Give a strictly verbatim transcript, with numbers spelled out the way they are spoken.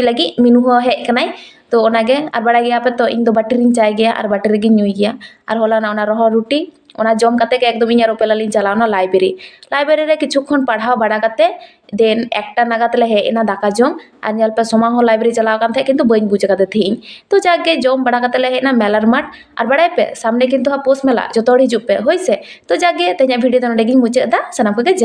ᱧᱩᱭ ᱞᱟᱹᱜᱤᱫ ᱢᱤᱱᱩ ᱦᱚᱸ ᱦᱮᱡ ᱠᱟᱱᱟᱭ᱾ ᱛᱚ ᱚᱱᱟᱜᱮ, ᱟᱨ ᱵᱟᱲᱟᱭ ᱜᱮᱭᱟ ᱯᱮ ᱛᱚ, ᱤᱧ ᱫᱚ ᱵᱟᱹᱴᱤ ᱨᱤᱧ ᱪᱟᱭ ᱜᱮᱭᱟ ᱟᱨ ᱵᱟᱹᱴᱤ ᱨᱮᱜᱤᱧ ᱧᱩᱭ ᱜᱮᱭᱟ᱾ ᱟᱨ ᱦᱚᱞᱟᱱᱟᱜ ᱚᱱᱟ ᱨᱚᱦᱚᱲ ᱨᱩᱴᱤ, ᱚᱱᱟ ᱡᱚᱢ ᱠᱟᱛᱮ ᱜᱮ ᱮᱠᱫᱚᱢ ᱤᱧ ᱟᱨ ᱩᱯᱮᱞᱟ ᱞᱤᱧ ᱪᱟᱞᱟᱣᱱᱟ ᱞᱟᱭᱵᱨᱮᱨᱤ᱾ ᱞᱟᱭᱵᱨᱮᱨᱤ ᱨᱮ ᱠᱤᱪᱷᱩ ᱠᱷᱚᱱ ᱯᱟᱲᱦᱟᱣ ᱵᱟᱲᱟ ᱠᱟᱛᱮ, then ᱮᱠᱴᱟ ᱱᱟᱜᱟᱫ ᱞᱮ ᱦᱮᱡ ᱮᱱᱟ ᱫᱟᱠᱟ ᱡᱚᱢ᱾ ᱟᱨ ᱧᱮᱞ ᱯᱮ, ᱥᱳᱢᱟ ᱦᱚᱸ ᱞᱟᱭᱵᱨᱮᱨᱤ ᱪᱟᱞᱟᱣ ᱠᱟᱱ ᱛᱟᱦᱮᱸᱫ, ᱠᱤᱱᱛᱩ ᱵᱟᱹᱧ ᱵᱩᱡᱽ ᱟᱠᱟᱫᱮ ᱛᱟᱦᱮᱸᱫ᱾ ᱛᱚ ᱡᱟᱠ ᱜᱮ, ᱡᱚᱢ ᱵᱟᱲᱟ ᱠᱟᱛᱮ ᱞᱮ ᱦᱮᱡ ᱮᱱᱟ ᱢᱮᱞᱟᱨ ᱢᱟᱴᱷ᱾ ᱟᱨ ᱵᱟᱲᱟᱭ ᱯᱮ, ᱥᱟᱢᱱᱮ ᱠᱤᱱᱛᱩ ᱦᱟᱸᱜ ᱯᱳᱥ ᱢᱮᱞᱟ, ᱡᱚᱛᱚ ᱦᱚᱲ ᱦᱤᱡᱩᱜ ᱯᱮ, ᱦᱳᱭ ᱥᱮ᱾ ᱛᱚ ᱡᱟᱠ ᱜᱮ, ᱛᱮᱦᱮᱧᱟᱜ ᱵᱷᱤᱰᱤᱭᱳ ᱫᱚ ᱱᱚᱸᱰᱮ ᱜᱤᱧ ᱢᱩᱪᱟᱹᱫ ᱮᱫᱟ᱾ ᱥᱟᱱᱟᱢ ᱠᱚᱜᱮ ᱡᱚᱦᱟᱨ᱾